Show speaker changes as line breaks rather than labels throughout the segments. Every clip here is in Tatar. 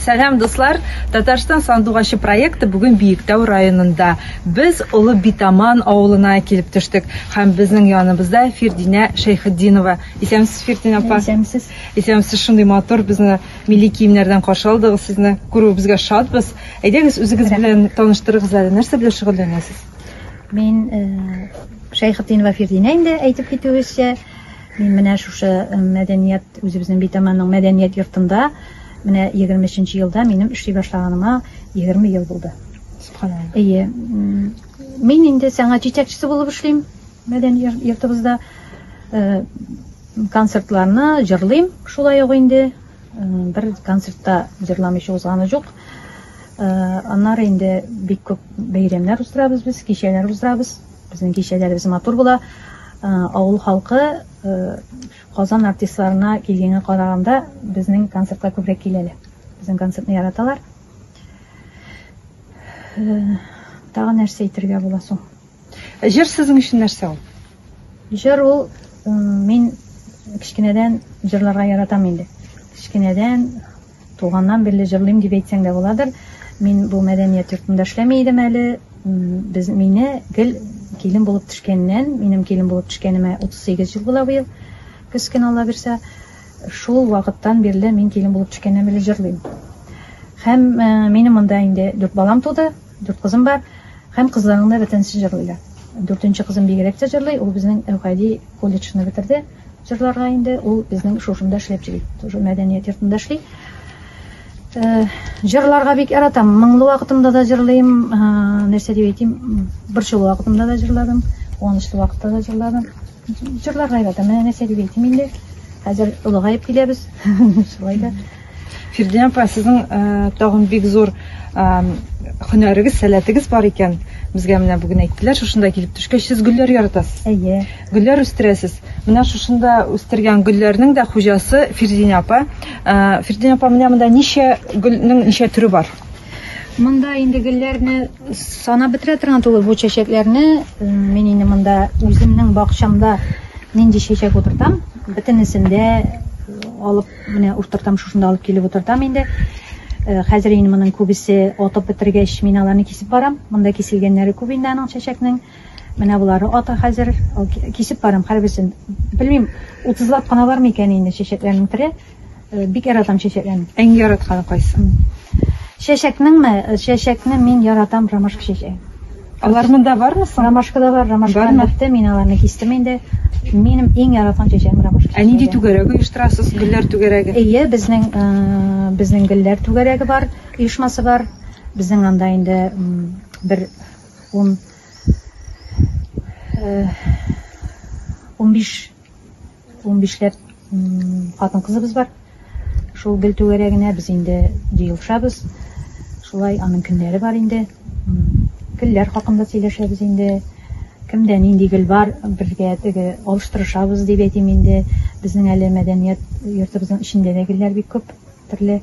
Сәлам, дуслар! Татарстан сандугачы проекты бүген Биектау районында. Без Олы Битаман авылына килеп төштек һәм безнең яныбызда Фирдинә Шәйхетдинова. Исәнмесез, Фирдинә апа.
Исәнмесез.
Исәнмесез, шундый матур безне милли киемнәрдән каршы алдыгыз, сезне күрүебезгә шатбыз. Әйдәгез, үзегез белән таныштырыгыз әле, нәрсә белән шөгыльләнәсез?
Мин э, Шәйхетдинова Фирдинә инде әйтеп китүегезчә, мин менә шушы э, мәдәният, үзебезнең Битаманның мәдәният йортында менә 23 елда минем эшли башлаганыма 20 ел булды.
Субханалла.
Әйе. Мин инде сәнгать җитәкчесе булып эшлим мәдәният йортыбызда. Э, концертларны җырлыйм шулай ук инде. Э, бер концертта җырламыйча узганы юк. Аннары инде бик күп бәйрәмнәр уздырабыз без, кичәләр уздырабыз. Безнең кичәләребез матур була. Авыл халкы Казан артистларына килгәнгә караганда безнең концертка күбрәк киләләр. Безнең концертны яраталар. Тагын нәрсә әйтергә була соң?
Җыр сезнең өчен нәрсә ул?
Җыр ул мин кечкенәдән җырларга яратам инде. Кечкенәдән туганнан бирле җырлыйм дип әйтсәң дә буладыр. Мин бу мәдәният йортында эшләми идем әле. Без мине гел килен булып төшкәннән, минем килен булып төшкәнемә 38 ел була быел. Көз көне Алла бирсә, шул вакыттан бирле мин килен булып төшкәннән бирле җырлыйм. Һәм э, минем монда инде дүрт балам туды, дүрт кызым бар. Һәм кызларның да бөтенесе җырлыйлар. Дүртенче кызым бигрәк тә җырлый, ул безнең Әүхәди колледжны бетерде. Җырларга инде ул безнең шушында эшләп йөри. Шушы мәдәният йортында эшли. Э, җырларга бик яратам. Моңлы вакытымда да җырлыйм, э, нәрсә дип әйтим, борчулы вакытымда да җырладым, куанычлы вакытта да җырладым. Җырларга яратам. Менә нәрсә дип әйтим инде. Хәзер олыгаеп киләбез. Шулай да.
Фирдинә апа, сезнең э, тагын бик зур э, һөнәрегез, сәләтегез бар икән. Безгә менә бүген әйттеләр, шушында килеп төшкәч, сез гөлләр яратасыз.
Әйе.
Гөлләр үстерәсез. Менә шушында үстергән гөлләрнең дә хуҗасы Фирдинә апа. Э, Фирдинә апа, менә монда ничә гөлнең ничә төре бар?
Монда инде гөлләрне санап бетерә торган түгел бу чәчәкләрне. Мин инде монда үземнең бакчамда нинди чәчәк утыртам, бөтенесен дә алып менә утыртам, шушында алып килеп утыртам инде. Хәзер инде моның күбесе атып бетергәч, мин аларны кисеп барам. Монда киселгәннәре күп инде аның чәчәкнең. Менә болары ата хәзер. Кисеп барам һәрберсен. Белмим, утызлап кына бармы икән инде чәчәкләрнең төре. Э, бик яратам чәчәкләрне.
Иң яратканы кайсы?
Чәчәкнеңме? Э, чәчәкне мин яратам ромашка чәчәге.
Алар монда бармы соң?
Ромашка да бар, ромашка бетте, мин аларны кистем инде. Минем иң яраткан чәчәгем ромашка.
Ә нинди түгәрәк оештырасыз? Гөлләр түгәрәге?
Әйе, безнең э, безнең гөлләр түгәрәге бар, оешмасы бар. Безнең анда инде бер 10 15 Унбишләп хатын-кызыбыз бар. Шул гел түгәрәгенә без инде җыелышабыз. Шулай аның көннәре бар инде. Гөлләр хакында сөйләшәбез инде. Кемдә нинди гөл бар, бергә теге алыштырышабыз дип әйтим инде. Безнең әле мәдәният йортыбызның эчендә дә гөлләр бик күп, төрле.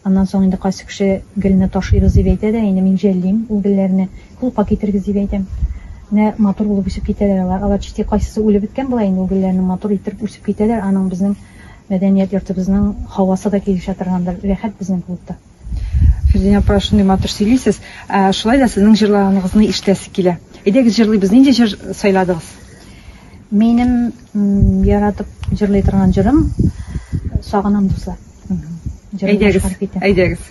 Аннан соң инде кайсы кеше гөлне ташыйбыз дип әйтә дә, инде мин жәллим ул гөлләрне. Клубка китерегез дип әйтәм. Менә матур булып үсеп китәләр алар. Алар чити кайсысы үлеп беткән була инде ул гөлләрнең матур иттереп үсеп китәләр. Аның безнең мәдәният йортыбызның һавасы да килешә торгандыр. Рәхәт безнең клубта.
Фирдинә апа, шундый матур сөйлисез. Ә, шулай да сезнең җырлаганыгызны ишетәсе килә. Әйдәгез җырлыйбыз. Нинди җыр сайладыгыз?
Минем яратып җырлый торган җырым Сагынам, дуслар.
Әйдәгез, әйдәгез.